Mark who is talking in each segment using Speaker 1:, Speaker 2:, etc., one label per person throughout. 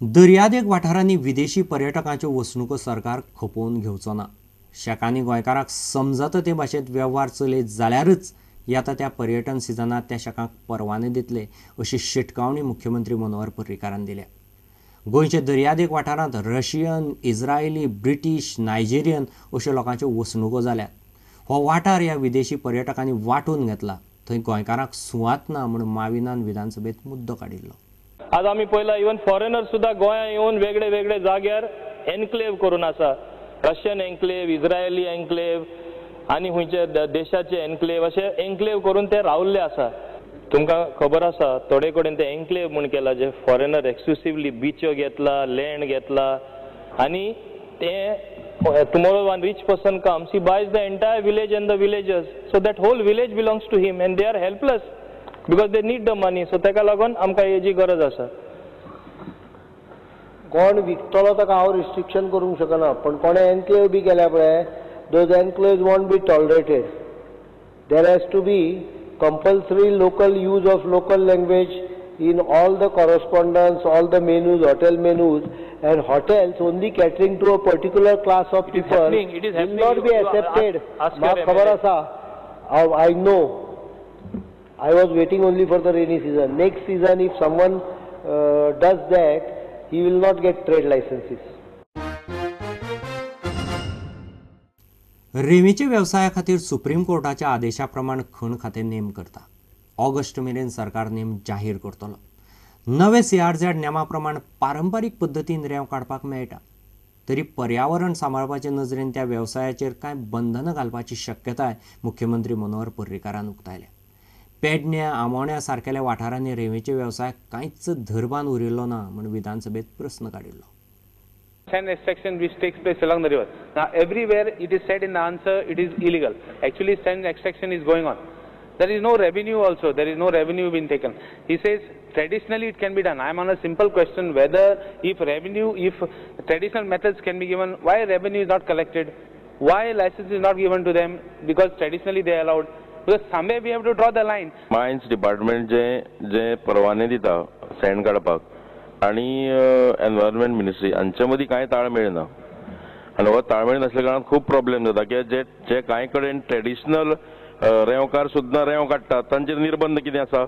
Speaker 1: दर्यादेग वाठारांनी विदेशी पर्यटकांच्यो वसणुको सरकार खपोवन घेवचो ना. शेकांनी गोंयकारांक समजता ते भाशेंत वेव्हार चलयत जाल्यारच येता त्या पर्यटन सिजनांत त्या शेकांक परवाने दितले अशी शिटकावणी मुख्यमंत्री मनोहर पर्रीकारान दिल्या. गोंयच्या दर्यादेग वाठारांत रशियन, इस्रायली, ब्रिटीश, नायजेरियन अश्यो लोकांच्यो वसणुको जाल्यात. हो वाठार ह्या विदेशी पर्यटकांनी वांटून घेतला, थंय गोंयकारांक सुवात ना म्हूण माविनान विधानसभेत मुद्दो काडिल्लो.
Speaker 2: आज आमी पळयला इवन फॉरेनर सुद्दां गोंयांत येवन वेगळे वेगळे जाग्यार एन्क्लेव करून आसा. रशियन एन्क्लेव, इस्रायली एन्क्लेव आनी खंयचे देशाचे एन्क्लेव अशे एन्क्लेव करून ते रावल्ले आसा. तुमकां खबर आसा थोडे कडेन ते एन्क्लेव म्हूण केला, जे फॉरेनर एक्सक्लुसिवली बिच्यो घेतला, लँड घेतला आनी ते tomorrow one rich person comes, he buys the entire village and the villagers, so that whole village belongs to him and they are helpless because they need the money. So ताका लागून आमकां हेजी गरज आसा.
Speaker 3: कोण विकतलो ताका हांव रिस्ट्रिक्शन करूंक शकना, पण कोणें एन्क्लेव बी केल्या पळय, those enclaves won't be tolerated. There has to be compulsory local use of local language in all the correspondence, all the menus, hotel menus, and hotels only catering to a particular class of people will not be accepted. म्हाका खबर आसा, I know. I was waiting only for the rainy season. Next season, if someone does that, he will not get trade licenses.
Speaker 1: रेंवेच्या वेवसाया खातीर supreme कोर्टाच्या आदेशा प्रमाण खण खातें नेम करता. ऑगस्ट मेरेन सरकार नेम जाहीर करतलो. नवे सीआरझेड नेमा प्रमाण पारंपारीक पद्दतीन रेंव काडपाक मेळटा, तरी पर्यावरण सांबाळपाचे नजरेन त्या वेवसायाचेर कांय बंधनां घालपाची शक्यताय मुख्यमंत्री मनोहर पर्रीकारान उक्तायल्या. पेडण्या, आमोण्या सारकेल्या वाठारांनी रेंवेचे वेवसाय कांयच धरबान उरिल्लो ना म्हूण विधानसभेत प्रस्न काडिल्लो.
Speaker 4: Sand extraction which takes place along the river. Now everywhere it is said in the answer it is illegal. Actually sand extraction is going on. There is no revenue also. There is no revenue being taken. He says traditionally it can be done. I am on a simple question whether if revenue, if traditional methods can be given, why revenue is not collected? Why license is not given to them? Because traditionally they are allowed. Because somewhere we have to draw the line.
Speaker 5: Mines department जे जे परवाने दिता send काडपाक आनी environment ministry हांचे मदीं कांय ताळमेळ ना आनी हो ताळमेळ नासल्या कारणान खूब प्रॉब्लेम जाता. कित्याक जे जे कांय कडेन ट्रेडिशनल रेंवकार सुद्दां रेंव काडटात तांचेर निर्बंध कितें आसा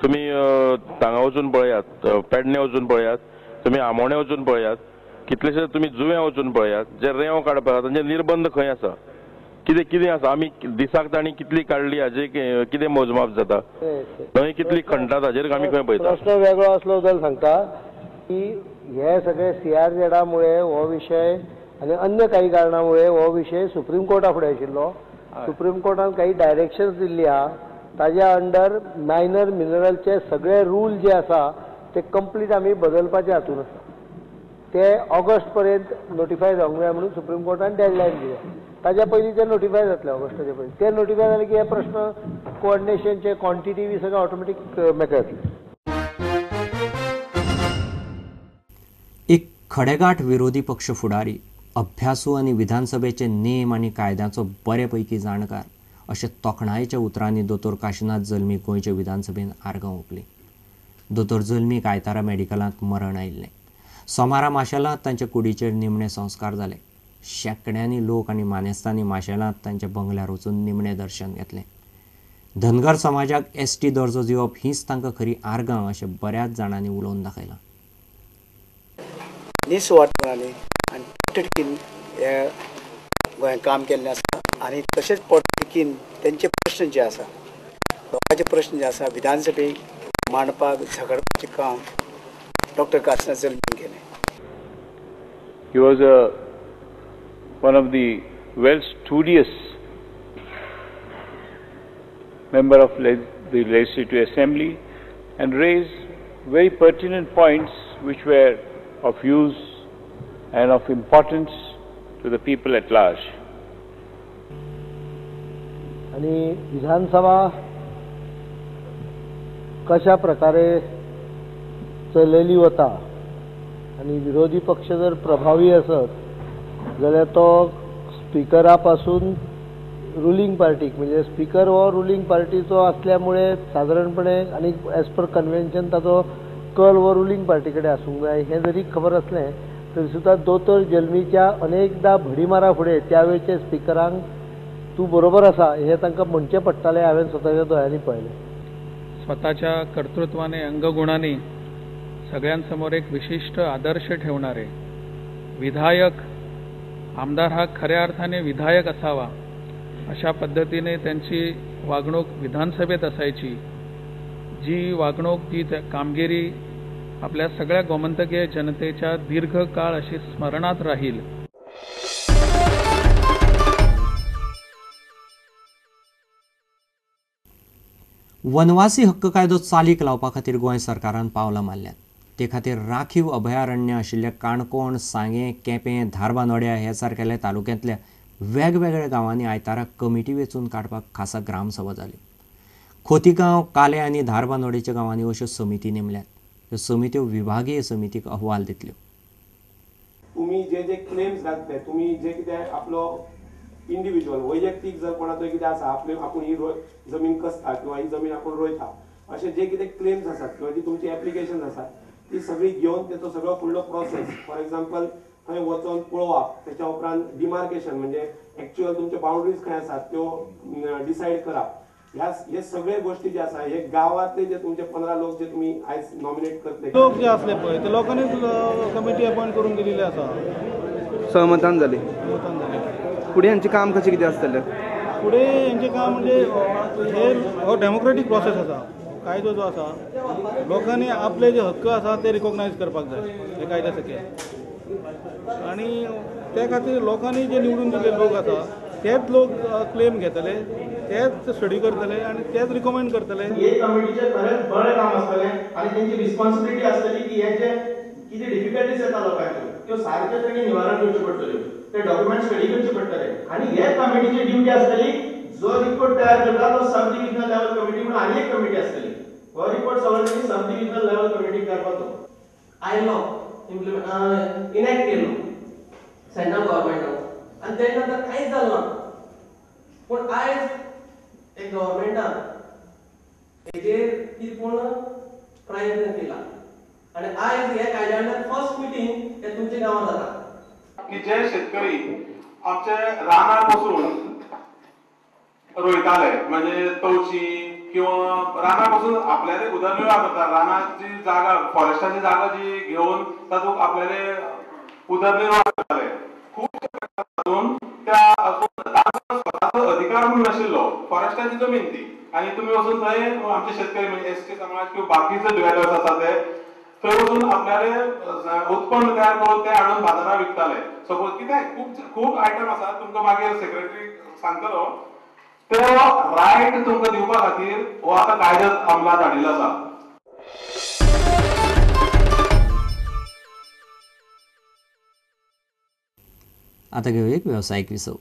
Speaker 5: तुमी हांगा वचून पळयात, पेडणे वचून पळयात, तुमी आमोणे वचून पळयात, कितलेशे तुमी जुव्यां वचून पळयात, जे रेंव काडपाक तांचे निर्बंध खंय आसा, कितें कितें आसा, आमी दिसाक तांणी कितली काडली हाजेर कितें मोजमाप जाता, न्हंय कितली खणटात हाजेर आमी खंय पळयता.
Speaker 3: प्रश्न वेगळो आसलो जाल्यार सांगता की हे सगळे सीआरझेडा मुळे हो विशय आनी अन्य काही कारणामुळे हो विशय सुप्रीम कोर्टा फुडें आशिल्लो. सुप्रीम कोर्टान काही डायरेक्शन्स दिल्ली आहा, ताज्या अंडर मायनर मिनरलचे सगळे रूल जे आसा ते कंप्लीट आमी बदलपाचे हातून आसा. ते ऑगस्ट पर्यंत नोटिफाय जावंक जाय म्हणून सुप्रीम कोर्टान डेडलायन दिल्या. ताज्या पयलीं ते नोटिफाय जातले, ऑगस्टाच्या पयलीं ते नोटिफाय जाले की हे प्रश्न कोऑर्डिनेशनचे क्वॉन्टिटी बी सगळें ऑटोमॅटीक मेकळे जातले.
Speaker 1: एक खडेगांठ विरोधी पक्ष फुडारी, अभ्यासू आनी विधानसभेचे नेम आनी कायद्यांचो बरे पैकी जाणकार अशें तोखणायेच्या उतरांनी दोतोर काशिनाथ जल्मी गोंयचे विधानसभेन आर्गां ओंपलीं. दोतोर जल्मीक आयतारा मेडिकलांत मरण आयिल्लें. सोमारा माशेलांत तांचे कुडीचेर निमणे संस्कार जाले. शेंकड्यांनी लोक आनी मानेस्तांनी माशेलांत तांच्या बंगल्यार वचून निमणें दर्शन घेतलें. धनगर समाजाक एसटी दर्जो दिवप हीच तांकां खरी आर्गां अशें बऱ्याच जाणांनी उलोवन दाखयलां.
Speaker 6: निस्वार्थपणान आनी पोटतिडकीन हे गोंयांत काम केल्लें आसा आनी तशेंच पोटतिडकीन तेंचे प्रश्न जे आसा, लोकांचे प्रश्न जे आसा विधानसभेक मांडपाक झगडपाचें काम डॉक्टर काशिनाथ जल्मीन केलें.
Speaker 7: He was one of the well studious member of the Legislative Assembly and raised very pertinent points which were of use and of importance to the people at large.
Speaker 3: आनी विधानसभा कशा प्रकारे चलयली वता आनी विरोधी पक्ष जर प्रभावी आसत जाल्यार तो स्पिकरा पासून रुलींग पार्टीक, म्हणजे स्पिकर हो रुलींग पार्टीचो आसल्यामुळे सादारणपणे आनी एज पर कन्व्हेन्शन ताचो कल हो रुलींग पार्टी कडेन आसूंक जाय हें जरी खबर आसलें तरी सुद्दां दोतोर जल्मीच्या अनेकदा भडीमारा फुडें त्या वेळचे स्पिकरांक तूं बरोबर आसा हें तांकां म्हणचें पडटालें. हांवें स्वताच्या दोळ्यांनी पळयलें.
Speaker 8: स्वताच्या कर्तृत्वाने अंगगुणाने सगळ्यांसमोर एक विशिष्ट आदर्श ठेवणारे विधायक आमदार हा खऱ्या अर्थाने विधायक असावा अशा पद्धतीने त्यांची वागणूक विधानसभेत असायची. जी वागणूक ती कामगिरी आपल्या सगळ्या गोमंतकीय जनतेच्या दीर्घकाळ अशी स्मरणात राहील.
Speaker 1: वनवासी हक्क कायदो चालीक लावपा खातीर गोंय सरकारान पावलां मारल्यात. ते खातीर राखीव अभयारण्य आशिल्ल्या काणकोण, सांगें, केपें, धारबांदोड्या ह्या सारकेल्या तालुक्यांतल्या वेगवेगळ्या गांवांनी आयतारा कमिटी वेंचून काडपाक खासा ग्रामसभा जाल्यो. खोतीगांव, काले आनी धारबांदोडेच्या गांवांनी अश्यो समिती नेमल्यात. ह्यो समित्यो विभागीय समितीक अहवाल दितल्यो.
Speaker 9: तुमी जे जे क्लेम्स घातले, तुमी जे कितें आपलो इंडिविज्युअल वैयक्तीक जर कोणाचो कितें आसा आपले आपूण ही जमीन कसता किंवा ही जमीन आपूण रोयता अशे जे कितें क्लेम्स आसात किंवा जी तुमची एप्लिकेशन्स आसात ती सगळी घेवन तेचो सगळो फुडलो प्रोसेस, फॉर एग्जाम्पल थंय वचोन पळोवप, तेच्या उपरांत डिमार्केशन म्हणजे एक्च्युअल तुमच्यो बाउंड्रीज खंय आसात त्यो डिसायड करप, ह्या हे सगळे गोष्टी जे आसा हे गांवांतले जे तुमचे 15 लोक जे तुमी आयज नॉमिनेट करतले
Speaker 10: लोक जे आसले पळय ते लोकांनीच कमिटी अपॉयंट करून दिलेली आसा.
Speaker 11: सहमतान जाली. फुडें हेंचें काम कशें कितें आसतलें?
Speaker 10: फुडें हेंचें काम म्हणजे हे हो डेमोक्रेटीक प्रोसेस आसा. कायदो जो आसा लोकांनी आपले जे हक्क आसा ते रिकॉग्नायज करपाक जाय हे कायद्या सकयल, आनी त्या खातीर लोकांनी जे निवडून दिल्ले लोक आसा तेच लोक क्लेम घेतले, तेच स्टडी करतले आनी तेच रिकमेंड करतले.
Speaker 12: हे कमिटीचें खरेंच बरें काम आसतलें आनी तेंची रिस्पॉन्सिबिलिटी आसतली की हे जे कितें डिफिकल्टीज येता लोकांच्यो त्यो सारक्यो तांणी निवारण करच्यो पडटल्यो, ते डॉक्युमेंट स्टडी करचे पडटले. आनी हे कमिटीची ड्युटी आसतली जो रिपोर्ट तयार करता तो सब डिविजनल लेवल कमिटी म्हणून आनी एक कमिटी आसतली, हो रिपोर्ट सगळो तेणी सब डिविजनल लेवल कमिटीक करपाचो.
Speaker 13: आयलो इम्प्लिमेंट इनॅक्ट केलो सेंट्रल गव्हर्मेंटान आनी तेजे नंतर कांयच जालें ना. पूण आयज एक गव्हर्मेंटान हेजेर कितें पूण प्रयत्न केला आनी आयज ह्या कायद्या फर्स्ट मिटींग हे तुमच्या गांवांत जाता.
Speaker 14: की जे शेतकरी आमचे रानार बसून रोयताले म्हणजे तवशी किंवा रानार बसून आपल्याले उदरनिर्वाह करता, रानाची जागा फॉरेस्टाची जागा जी घेवन तातूंत आपल्याले उदरनिर्वाह करताले, खूब तातूंत त्या स्वताचो अधिकार म्हणून नाशिल्लो. फॉरेस्टाची जमीन ती आनी तुमी वचून थंय आमचे शेतकरी म्हणजे एस टी समाज किंवा बाकीचे डिवेलपर्स आसा ते थंय वचून आपल्याले उत्पन्न तयार करून ते हाडून बाजारात विकताले. सपोज कितें खूब खूब आयटम आसा, तुमकां मागीर सेक्रेटरी सांगतलो. तो रायट तुमकां दिवपा खातीर हो आतां कायदो अंमलात हाडिल्लो आसा.
Speaker 1: आतां घेवया एक वेवसायीक विसव.